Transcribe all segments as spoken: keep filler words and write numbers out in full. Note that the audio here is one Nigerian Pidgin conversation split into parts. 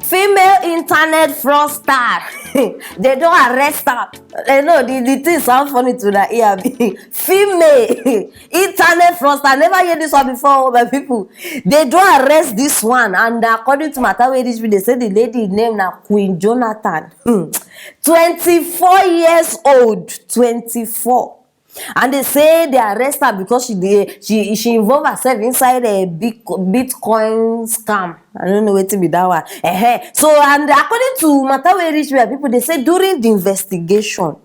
Female internet fraudster. They don arrest her. I know the, the thing sound funny to the ear. Female internet fraudster. Never hear this one before, oh, my people. They don arrest this one, and according to matter wey reach me, they say the lady name na Queen Jonathan. Hmm. Twenty-four years old. Twenty-four. And they say they arrest her because she dey she she involve herself inside a big Bitcoin scam. I don't know wetin be that one. Ehen. So, and according to matter wey reach where people, they say during the investigation,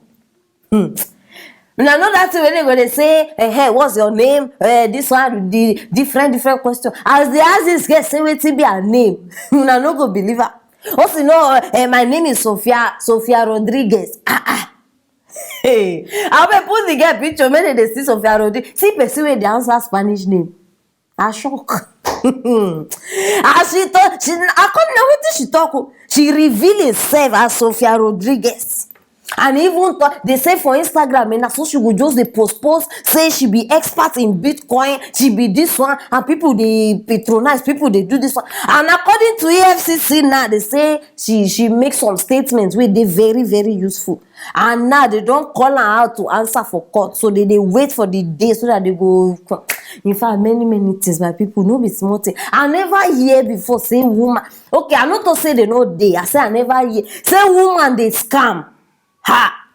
hmm, una know that thing wey they go dey say, "Hey, what's your name?" Eh, this one, the different different question. As they ask this girl say wetin be her name, una no go believe her. Also, no, eh, my name is Sophia Sophia Rodriguez. Ah ah. Hey, I will put the girl picture, make they see Sophia Rodriguez. See person wey dey answer Spanish name. I shock. As she talk, she, I come know wetin she talk o. She reveal herself as Sophia Rodriguez. And even talk, they say for Instagram, and so she go just dey post post, say she be expert in Bitcoin, she be this one, and people dey patronize, people dey do this one. And according to E F C C now, they say she she make some statements wey dey very very useful. And now they don call am out to answer for court, so they dey wait for the day so that they go. In fact, many many things, my people, no be small thing. I never hear before say woman. Okay, I no talk say they no dey. I say I never hear say woman dey scam. Ha!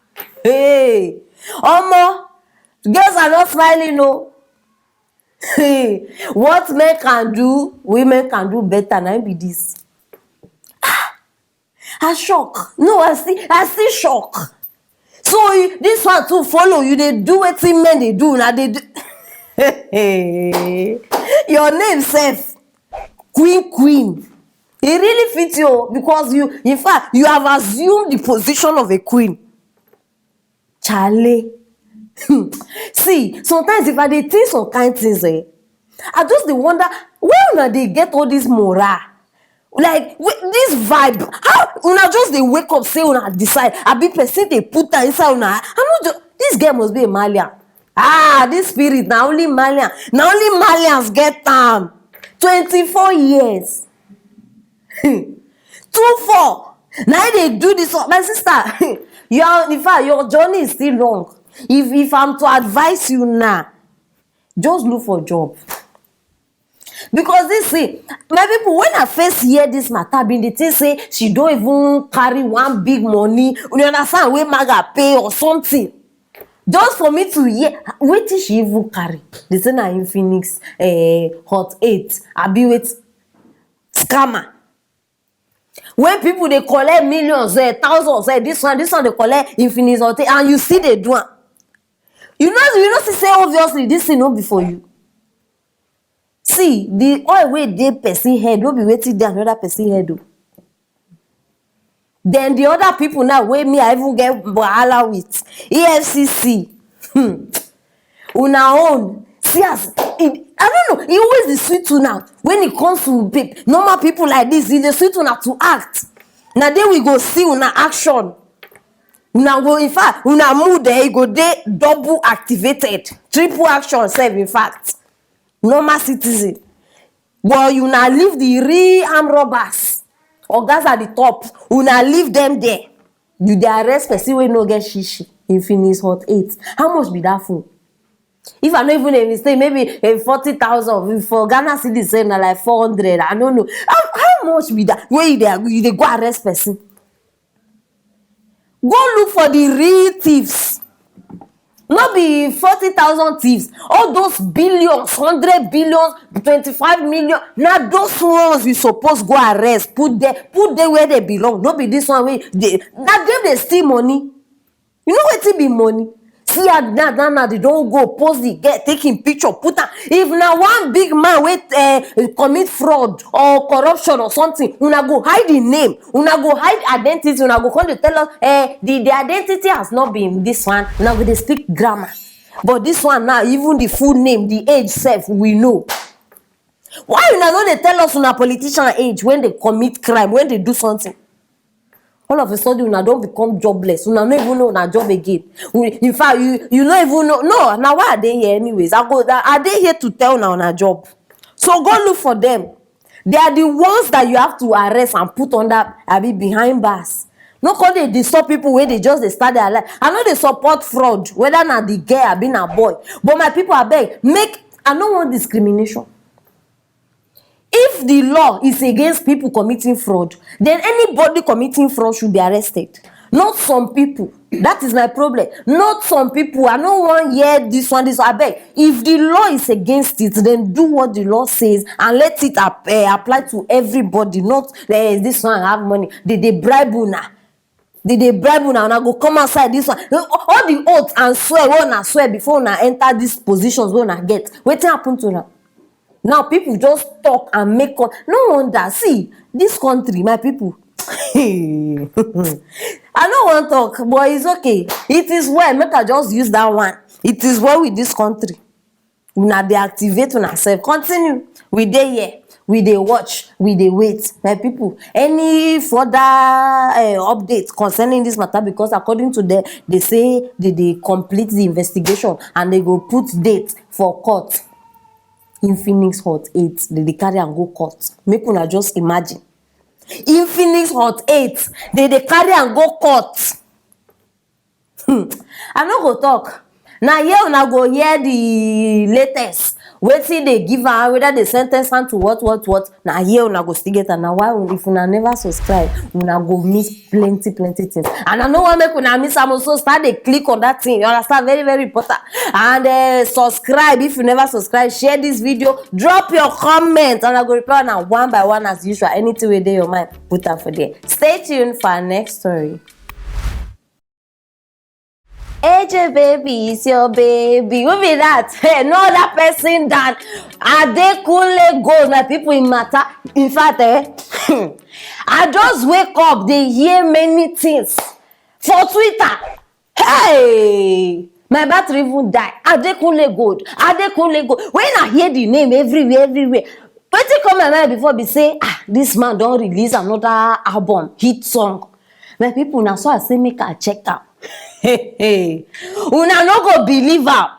Hey, omo, girls are not smiling o. Hey, what men can do, women can do better. Na im be this. I shock. No, I still I still shock. So you, this one too follow you. They do wetin men they do. Now they do. Your name sef, Queen Queen. E really fit you o, because you, in fact, you have assumed the position of a queen. Chale. See, sometimes if I dey think some kind things, eh, I just dey wonder where una dey get all this morale. Like, wait, this vibe, how una just dey wake up say una decide? Abi person dey put am inside una? I no just, this girl must be a Malian. Ah, this spirit na only Malian, na only Malians get am. Twenty-four years. Two four. Na im dey do this one, my sister. Your, in fact, your journey is still long. If if I'm to advise you now, just look for job. Because this thing, my people, when I first hear this matter, I been dey think say she don even carry one big money, you understand, wey maga pay or something. Just for me to hear wetin she even carry. They say na Infinix, eh, Hot eight, abi wetin? Scammer. When people dey collect millions, eh, thousands, eh, this one, this one dey collect Infinix Hot eight, and you still dey do am. You know, you know, see say obviously this thing no be for you. See, the oil wey dey person head no be wetin dey another person head o. Then the other people now wey me I even get wahala with, E F C C, hmm, una own. See as e, I don't know, e always dey sweet una when it comes to pe-, normal people like this. E dey sweet una to act. Na there we go see una action. Una go, in fact, una mood, eh, e go dey double activated, triple action sef, in fact. Normal citizen. But una leave the real armed robbers, ogas at the top, una leave them there. You dey arrest person wey no get shishi, Infinix Hot eight. How much be that phone? If I no even dey mistake, maybe a forty thousand for Ghana cedis, say na like four hundred. I no know. How, how much be that? Wey you dey, you dey go arrest person? Go look for the real thieves. No be forty thousand thieves. All those billions, hundred billions, twenty-five million. Na those ones you suppose go arrest. Put there, put there where they belong. No be this one wey dey, na them dey steal money. You know wetin be money? See, ah, now, now, now, they don go post the girl, take him picture, put am. If na one big man wey, eh, commit fraud or corruption or something, una go hide the name, una go hide identity, una go come dey tell us, eh, the, the identity has not been this one. Una go dey speak grammar. But this one now, even the full name, the age sef, we know. Why una no dey tell us una politician age when they commit crime, when they do something? All of a sudden, una don become jobless. Una no even know una job again. We, in fact, you, you no even know. No, na why I dey here anyways. I go, I, I dey here to tell una una job. So go look for them. They are the ones that you have to arrest and put under, abi, behind bars. No come dey disturb people wey dey just dey start their life. I no dey support fraud, whether na the girl abi na boy. But my people, abeg, make, I no want discrimination. If the law is against people committing fraud, then anybody committing fraud should be arrested. Not some people. That is my problem. Not some people. I no wan hear this one, this one. Abeg, if the law is against it, then do what the law says and let it ap- eh, apply to everybody. Not, eh, this one have money. They dey bribe una. They dey bribe una. Una go come outside this one. All the oath and swear wey una swear before una enter these positions wey una get. Wetin happen to una? Now people just talk and make con-, no wonder. See, this country, my people. I no wan talk, but it's okay. It is well. Make I just use that one. It is well with this country. Una dey activate una sef. Continue. We dey here. We dey watch. We dey wait. My people, any further, eh, update concerning this matter? Because according to them, they say they dey complete the investigation and they go put date for court. Infinix Hot eight, they dey carry am go court. Make una just imagine. Infinix Hot eight, they dey carry am go court. Hmm. I no go talk. Na here una go hear the latest. Wetin they give am, whether they sentence am to what, what, what. Na here una go still get am. Na why, if una never subscribe, una go miss plenty, plenty things. And I no wan make una miss am, so start dey click on that thing. You understand? Very, very important. And, eh, subscribe if you never subscribe. Share this video. Drop your comment, and I go reply una one by one as usual. Anything wey dey your mind, put am for there. Stay tuned for our next story. A J baby is your baby. Who be that? Hey, no other person than Adekunle Gold. My people, in matter. In fact, eh, I just wake up, they hear many things for Twitter. Hey, my battery even die. Adekunle Gold, Adekunle Gold. When I hear the name everywhere, everywhere, wetin come my mind before be say, ah, this man don release another album, hit song. My people, na so I say make I check am. Una no go believe am.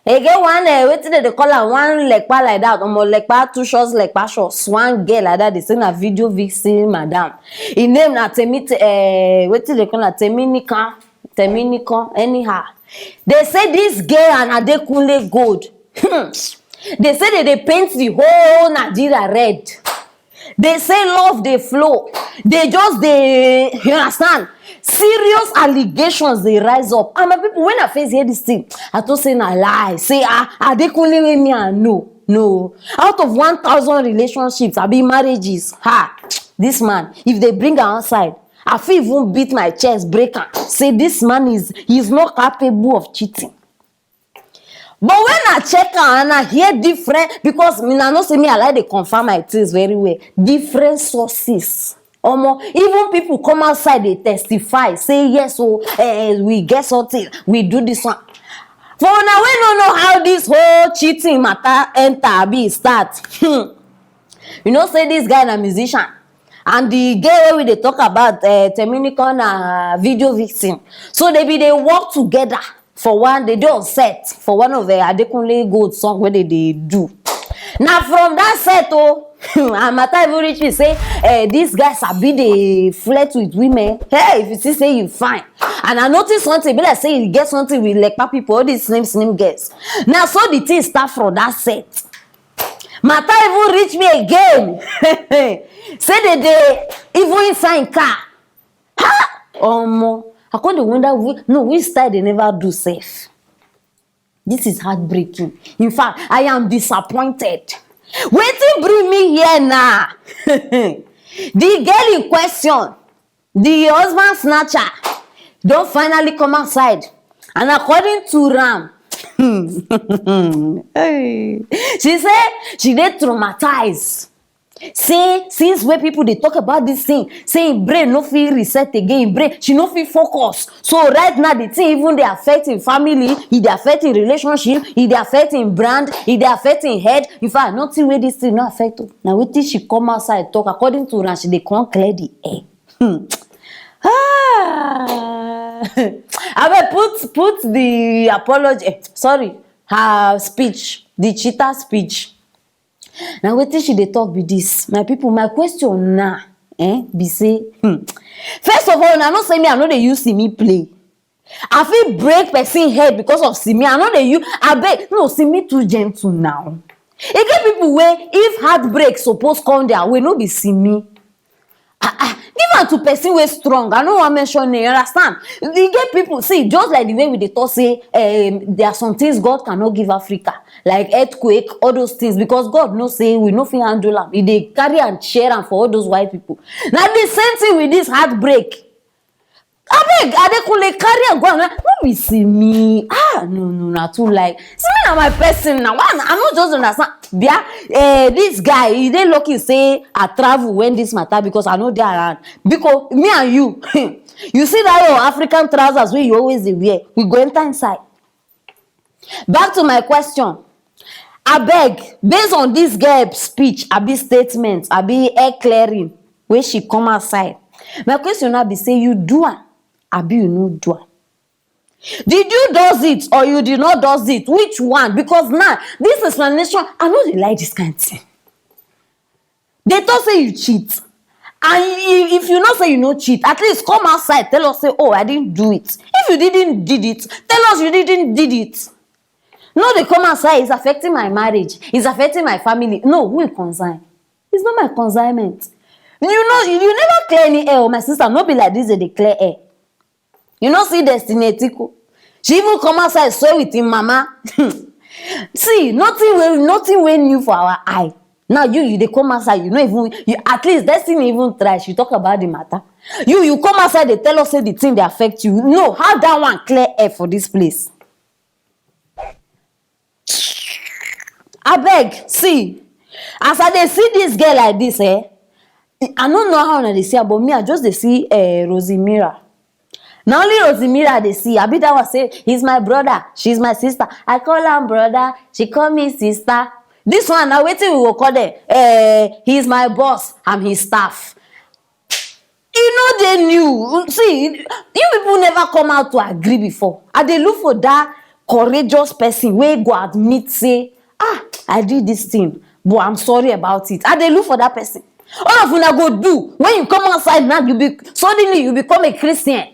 E get one, eh, wetin dem dey call am, one lekpa like that, omo, lekpa, two shots, lekpa shots, one girl like that, they say na video vixen madam. Im name na Temi, eh, wetin dem call am, Teminikan, Teminikan, anyhow. They say this girl and Adekunle Gold, hmm, they say they dey paint the whole Nigeria red. They say love dey flow. They just dey, you understand? Serious allegations dey rise up. And my people, when I first hear this thing, I thought say na lie. Say, ah, Adekunle wey me I know. No. Out of one thousand relationships, abi marriages, ha, this man, if they bring am outside, I fit even beat my chest, break am. Say this man is, he's not capable of cheating. But when I check am and I hear different, because me, I know say me, I like dey confirm my things very well. Different sources. Omo, even people come outside, they testify, say, "Yes, oh, eh, we get something, we do this one." For una wey no know how this whole cheating matter enter, be start. Hmm. You know say this guy na musician, and the girl wey we dey talk about, eh, Teminikan, na video vixen. So they be dey work together for one, they dey on set for one of the Adekunle Gold song wey they dey do. Na from that set, oh, and matter even reach me say, eh, this guy sabi dey flirt with women. Hey, if you see say you fine, and I notice something, be like say you get something with lekpa people, all these slim slim girls. Na so the thing start from that set. Matter even reach me again. Say they dey even inside car. Ha! Omo, I come dey wonder whi-, no, which style they never do sef. This is heartbreaking. In fact, I am disappointed. Wetin bring me here now? The girl in question, the husband snatcher, don finally come outside. And according to am, hey, she say she dey traumatized. Say since wey people dey talk about this thing, say im brain no fit reset again, im brain, she no fit focus. So right now, the thing even dey affect im family, e dey affect im relationship, e dey affect im brand, e dey affect im head. In fact, nothing wey this thing no affect o. Na wetin she come outside talk, according to am, she dey come clear the air. Hmm. Ah. Abeg, put, put the apology, eh, sorry, her speech, the cheater speech. Na wetin she dey talk be this, my people. My question now, eh, be say, hmm, first of all, una know say me, I no dey use Simi play. I fit break person head because of Simi. I no dey use, abeg, no, Simi too gentle now. E get people wey, if heartbreak suppose come their way, no be Simi. Ah, ah, give am to person wey strong. I no wan mention name, you understand? E get people, see, just like the way we dey talk say, um, there are some things God cannot give Africa, like earthquake, all those things, because God know say we no fit handle am. E dey carry and share am for all those white people. Na the same thing with this heartbreak. Abeg, Adekunle, carry am go and no be Simi. Ah, no, no, na too like. Simi na my person na. Why I no just understand? Bia, eh, this guy, he dey lucky say I travel when this matter because I no dey around. Because me and you, you see that your African trousers wey you always dey wear, we go enter inside. Back to my question. Abeg, based on this girl speech, abi statement, abi air clearing wey she come outside, my question now be say, you do am, abi you no do am? Did you does it or you did not does it? Which one? Because now, this explanation, I no dey like this kind thing. They talk say you cheat. And i- if you know say you no cheat, at least come outside, tell us say, "Oh, I didn't do it." If you didn't did it, tell us you didn't did it. No dey come outside, "It's affecting my marriage, it's affecting my family." No, who e concern? It's not my consignment. You know, you never clear any air, oh, my sister. No be like this they dey clear air. You no see Destiny Etiko? She even come outside swear with him mama. See, nothing wey, nothing wey new for our eye. Now you, you dey come outside, you no even, you, at least Destiny even try. She talk about the matter. You, you come outside, they tell us say the thing dey affect you. No, how that one clear air for this place? Abeg, see, as I dey see this girl like this, eh, I no know how una dey see her, but me, I just dey see, eh, Rosemira. Na only Rosemira I dey see. Abi that one say, "He's my brother, she's my sister. I call am brother, she call me sister." This one, na wetin we go call them? Eh, "He's my boss, I'm his staff." E no dey new. See, you people never come out to agree before. I dey look for that courageous person wey go admit say, "Ah, I did this thing, but I'm sorry about it." I dey look for that person. All of una go do. When you come outside now, you be, suddenly you become a Christian.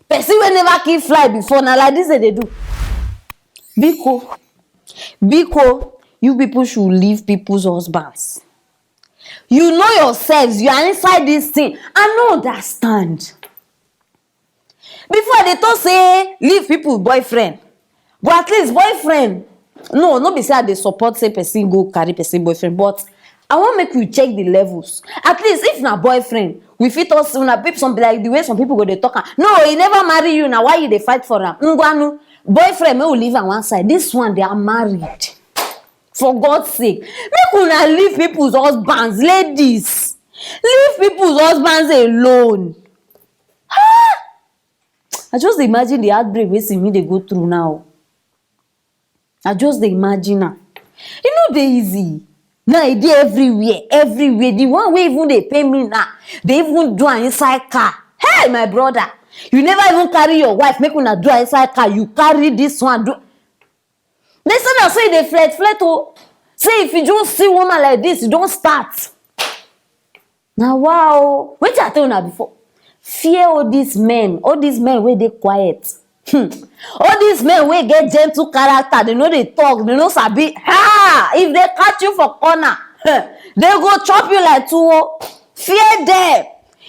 Person wey never kill fly before, na like this they dey do. Biko, biko, you people should leave people's husbands. You know yourselves, you are inside this thing. I no understand. Before they talk say leave people boyfriend, but at least boyfriend. No, no be say I dey support say person go carry person boyfriend, but I wan make we check the levels. At least if na boyfriend, we fit talk say una people, some be like the way some people go dey talk am. No, he never marry you, na why you dey fight for am? Ngwanu, boyfriend, make we leave am one side. This one, they are married. For God's sake, make una leave people's husbands, ladies. Leave people's husbands alone. Ah! I just dey imagine the heartbreak wey Simi dey go through now. I just dey imagine am. E no dey easy. Now e dey everywhere, everywhere. The one wey even dey pain me now, they even do am inside car. Hey, my brother, you never even carry your wife, make una do am inside car. You carry this one, do. They say na so e dey flirt, flirt o. Say if you just see woman like this, you don start. Na wow. Wetin I tell una before? Fear all these men, all these men wey dey quiet. Hmm. All these men wey get gentle character, they no dey talk, they no sabi. Ha! If they catch you for corner, they go chop you like tuwo. Fear them.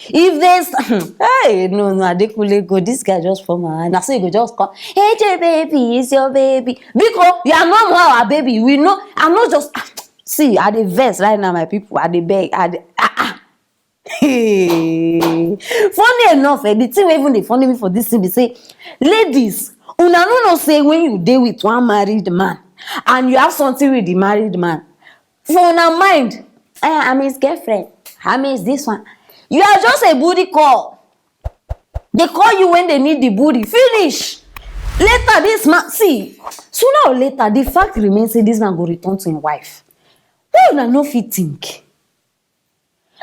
If they s- hey, no, no, Adekunle go. This guy just form my hand. Na so he go just come. "Hey, J baby, it's your baby." Because you are not more our baby. We know. I'm not just see. I dey vex right now, my people. I dey beg. I dey, ah, ah. Hey. Funny enough, eh, the thing wey even dey funny me for this thing be say, ladies, una no know say when you dey with one married man and you have something with the married man, for una mind, eh, "I'm his girlfriend. I'm his this one." You are just a booty call. They call you when they need the booty. Finish. Later, this man, see, sooner or later, the fact remains say this man go return to him wife. Why una no fit think?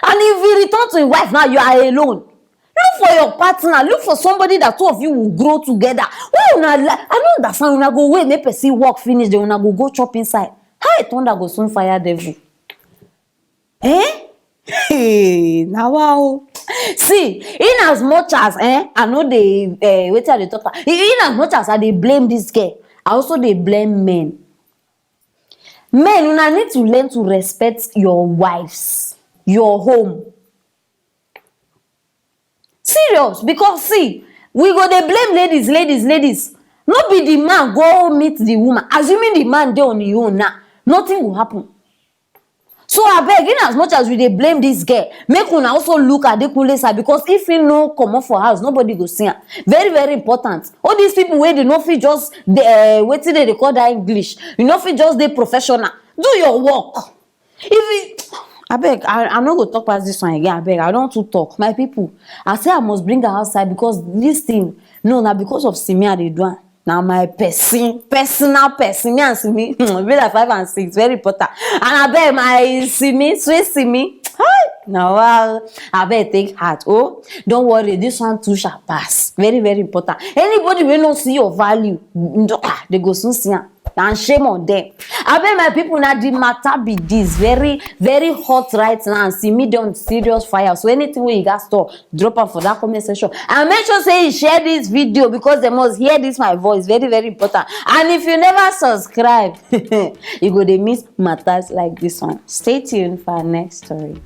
And if he return to him wife now, you are alone. Look for your partner. Look for somebody that two of you will grow together. Why una, like, I no understand. Una go wait make person work finish, then una go go chop inside. Thunder go soon fire devil. Eh? Hey, na wa o. See, in as much as, eh, I know the, eh, wetin I dey talk am, in as much as I dey blame this girl, I also dey blame men. Men, una need to learn to respect your wives, your home. Serious, because see, we go dey blame ladies, ladies, ladies. No be the man go meet the woman, assuming the man dey on him own now, nothing go happen. So abeg, in as much as we dey blame this girl, make una also look Adekunle side, because if he no comot for house, nobody go see am. Very, very important. All these people wey dey no fit just dey, eh, wetin dem dey call that English, you no fit just dey professional. Do your work. If you, abeg, I, I no go talk pass this one again. Abeg, I don too talk. My people, I say I must bring her outside because this thing, no, na because of Simi I dey do am. Na my person, personal person. Me and Simi, hmm, be like five and six, very important. And abeg, my Simi, sweet Simi, hi, na wa o. Abeg, take heart. Oh, don't worry, this one too shall pass. Very, very important. Anybody wey no see your value, ah, they go soon see am. And shame on them. Abeg, my people, na the matter be this. Very, very hot right now. Simi dey on serious fire. So anything wey you guys talk, drop am for that comment section. And make sure say you share this video because they must hear this my voice. Very, very important. And if you never subscribe, you go dey miss matters like this one. Stay tuned for our next story.